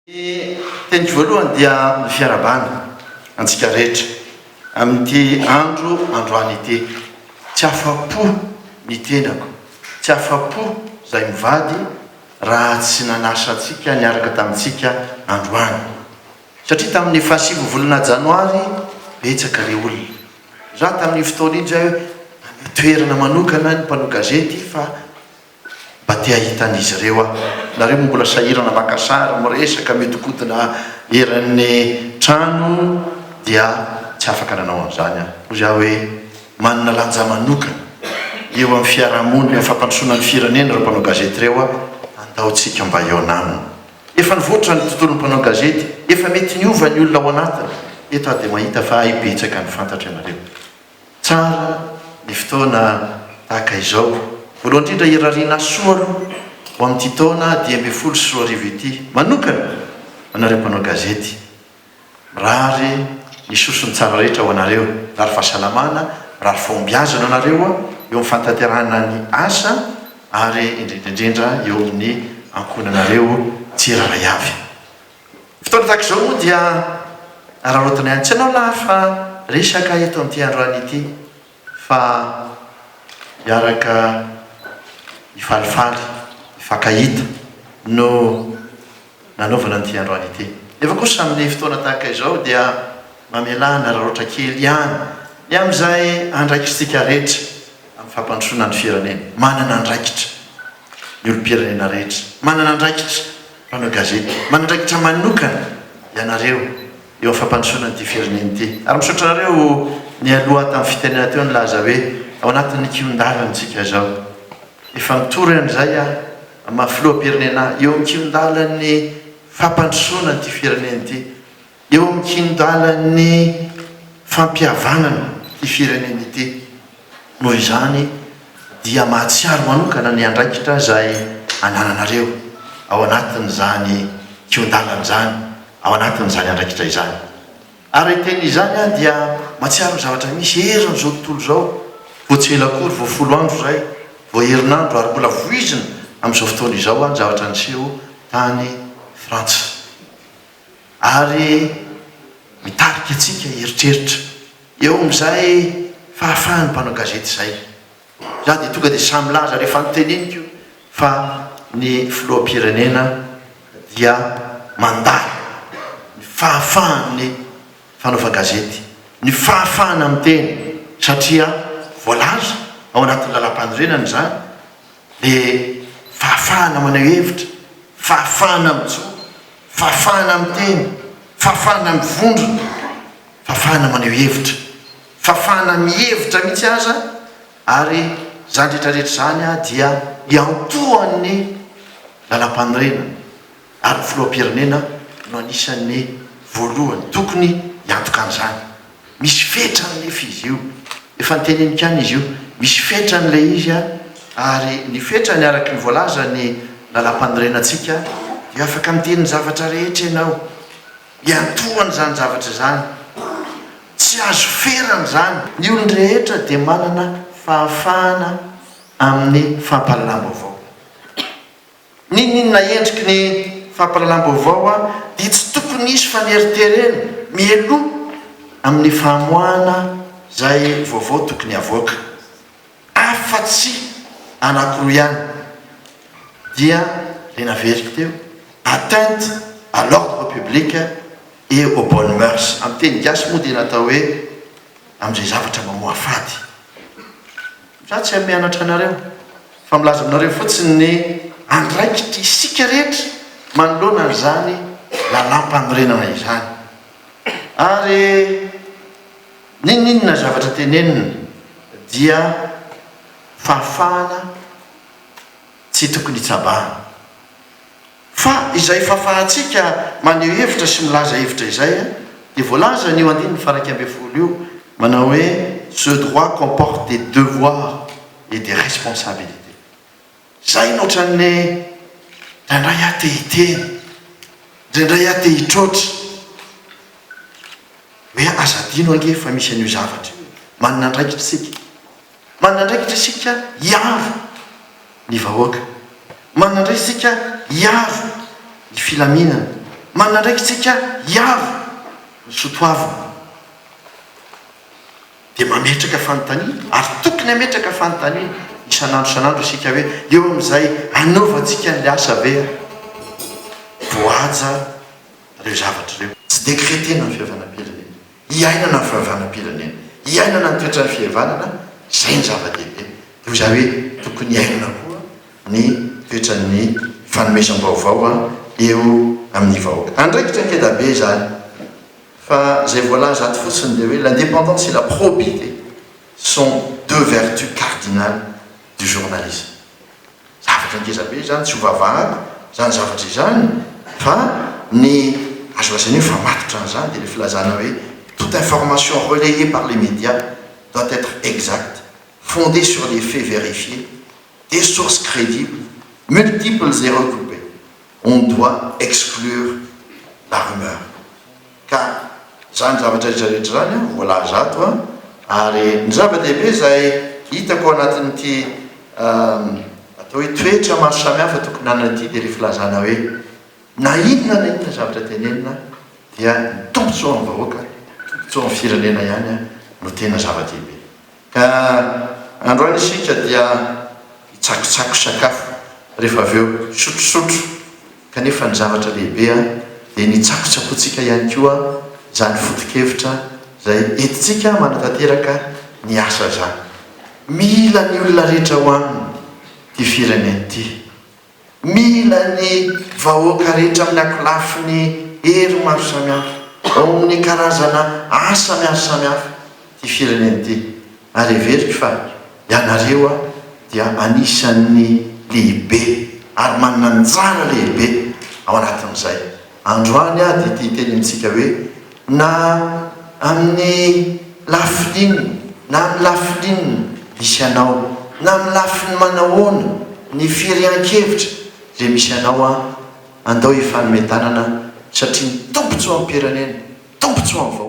Ny teniko voalohany dia ny fiarahabana antsika rehetra amin'ity andro androany ity. Tsy afa-po ny tenako, tsy afa-po izahay mivady raha tsy nanasa antsika niaraka tamintsika androany. Satria tamin'ny fahasivy volana janoary betsaka ilay olona. Izaho tamin'iny fotoana iny izay hoe hanome toerana manokana ny mpanao gazety fa Mba te hahita an'izy ireo aho. Nareo moa mbola sahirana maka sary, miresaka, mihodinkodina eran'ny trano dia tsy afaka nanao an'izany aho. Hoy aho hoe, manana lanja manokana eo amin'ny fiarahamonina, eo amin'ny fampandrosoana ny firenena ireo mpanao gazety ireo aho, andao tsika mba hihaona aminy. Efa nivoatra ny tontolon'ny mpanao gazety, efa mety niova ny olona ao anatiny. Eto aho dia mahita fa hay betsaka ny fantatra ianareo. Tsara ny fotoana tahaka izao. Voalohany indrindra irariana soa aloha ho amin'ity taona 2015 ity manokana anareo mpanao gazety. Mirary ny soa sy ny tsara rehetra ho anareo. Mirary fahasalamana, mirary fahombiazana anareo eo amin'ny fanatanterahana ny asa ary indrindra indrindra eo amin'ny ankohonanareo tsirairay avy. Fotoana tahaka izao moa dia araraotina ihany. Tsy anao lahy fa resaka eto amin'ity androany ity fa hiaraka hifalifaly, hifankahita no nanaovana an'ity androany ity. Nefa kosa amin'ny fotoana tahaka izao dia mamelà hanararaotra kely ihany ny amin'izay andraikitsika rehetra amin'ny fampandrosoana ny firenena. Manana andraikitra ny olom-pirenena rehetra. Manana andraikitra Mpanao gazety, manandraikitra manokana ianareo eo amin'ny fampandrosoana an'ity firenena ity. Ary misaotra anareo nialoha tamin'ny fitenenana teo nilaza hoe ao anatin'ny kihon-dalana isika izao. Efa mitory an'izay aho amin'ny maha filoham-pirenena ahy, eo amin'ny kihon-dalan'ny fampandrosoana an'ity firenena ity. Eo amin'ny kindalan'ny fampihavanana ity firenena ity. Noho izany dia mahatsiaro manokana ny andraikitra izay anananareo ao anatin'izany kihon-dalana izany, ao anatin'izany andraikitra izany. Ary hiteny izany aho dia mahatsiaro ny zavatra misy eran'izao tontolo izao, vao tsy ela akory, vao folo andro izay, vao herinandro ary mbola voizina amin'izao fotoana izao ny zavatra niseho tany Frantsa. ary mitarika antsika hieritreritra eo amin'izay fahafahan'ny mpanao gazety izay. Izaho dia tonga dia sahy milaza rehefa noteneniko fa ny filoham-pirenena dia mandà ny fahafahan'ny fanaovan-gazety, ny fahafahana miteny satria voalaza ao anatin'ny lalàmpanorenana izany, dia fahafahana maneho hevitra, fahafahana mijoro, fahafahana miteny, fahafahana mivondrona, fahafahana maneho hevitra, fahafahana mihevitra mihitsy aza, ary izany rehetra rehetra izany dia iantohan'ny lalàmpanorenana. Ary ny filoham-pirenena no anisan'ny voalohany tokony hiantoka an'izany. Misy fetrany nefa izy io. Efa noteneniko ihany izy io. Misy fetrany ilay izy ary ny fetrany araka ny voalazan'ny lalàmpanorenantsika dia afaka miteny ny zavatra rehetra ianao. Iantohana izany zavatra izany. Tsy azo ferana izany. Ny olon-drehetra dia manana fahafahana amin'ny fampahalalam-baovao. N'inon'inona endriky ny fampahalalam-baovao dia tsy tokony hisy faneriterena mialoha amin'ny famoahana izay vaovao tokony havoaka. Afa-tsy anankiroa ihany dia ilay naveriko teo, atteinte à l'ordre public et aux bonnes mœurs. Amin'ny teny gasy moa dia natao hoe amin'izay zavatra mamoafady. Za tsy mianatra anareo fa milaza aminareo fotsiny ny andraikitry isika rehetra manoloana an'izany lalàmpanorenana izany. Ary n'inon'inona zavatra tenenina dia fahafahana tsy tokony hitsabahana. Fa izay fahafahantsika maneho hevitra sy milaza hevitra izay dia voalazan'io andininy faha 11 io manao hoe ce droit comporte des devoirs et des responsabilités. Izay no ohatran'ny indraindray aho te hiteny, indraindray aho te hitroatra hoe aza adino ange fa misy an'io zavatra io e, manana andraikitra isika. Manana andraikitra isika hiaro ny vahoaka. Manana andraikitra isika hiaro ny filaminana. Manana andraikitra isika hiaro ny soatoavina. Dia mametraka fanontaniana, ary tokony hametraka fanontaniana isan'andro isan'andro isika hoe, eo amin'izay anaovantsika an'ilay asa ve voahaja ireo zavatra ireo? Tsy décréter-na ny fihavanam-pirenena. Iainana ny fihavanam-pirenena. Iainana ny toetran'ny fihavanana, izay ny zava-dehibe. Toy izay hoe tokony hiainana koa ny toetran'ny fanomezam-baovao eo amin'ny vahoaka. Andraikitra ngezabe izany. Fa izay voalaza ato fotsiny dia hoe l'indépendance et la probité sont deux vertus cardinales du journalisme. Zavatra ngeza be izany, tsy ho vavahako izany zavatra izany fa ny azo lazaina hoe famatotra an'izany dia ilay filazana hoe toute information relayée par les médias doit être exacte, fondée sur des faits vérifiés, des sources crédibles, multiples et recoupées. On doit exclure la rumeur. Ka izany zavatra rehetra rehetra izany an, voalaza ato an, ary ny zava-dehibe izay hitako ao anatin'ity atao hoe toetra maro samihafa tokony hanana ity dia ilay filazana hoe na inona na inona zavatra tenenina dia ny tombontsoan'ny vahoaka, tombontsoan'ny firenena ihany no tena zava-dehibe. Ka androany isika dia hitsakotsako sakafo rehefa avy eo hisotrosotro kanefa ny zavatra lehibe dia ny hitsakotsakoantsika ihany koa izany foto-kevitra izay entintsika manatanteraka ny asa izany. Mila ny olona rehetra ho aminy ity firenena ity. Mila ny vahoaka rehetra amin'ny ankolafiny hery maro samihafa, ao amin'ny karazana asa miaro samihafa ity firenena ity. Ary heveriko fa ianareo dia anisan'ny lehibe ary manana anjara lehibe ao anatin'izay. Androany aho dia te hiteny amintsika hoe na amin'ny lafiny inona na amin'ny lafiny inona misy anao, na amin'ny lafiny manahoana ny firehan-kevitra izay misy anao aho, andao hifanome tanana satria ny tombontsoam-pirenena, tombontsoan'ny vahoaka.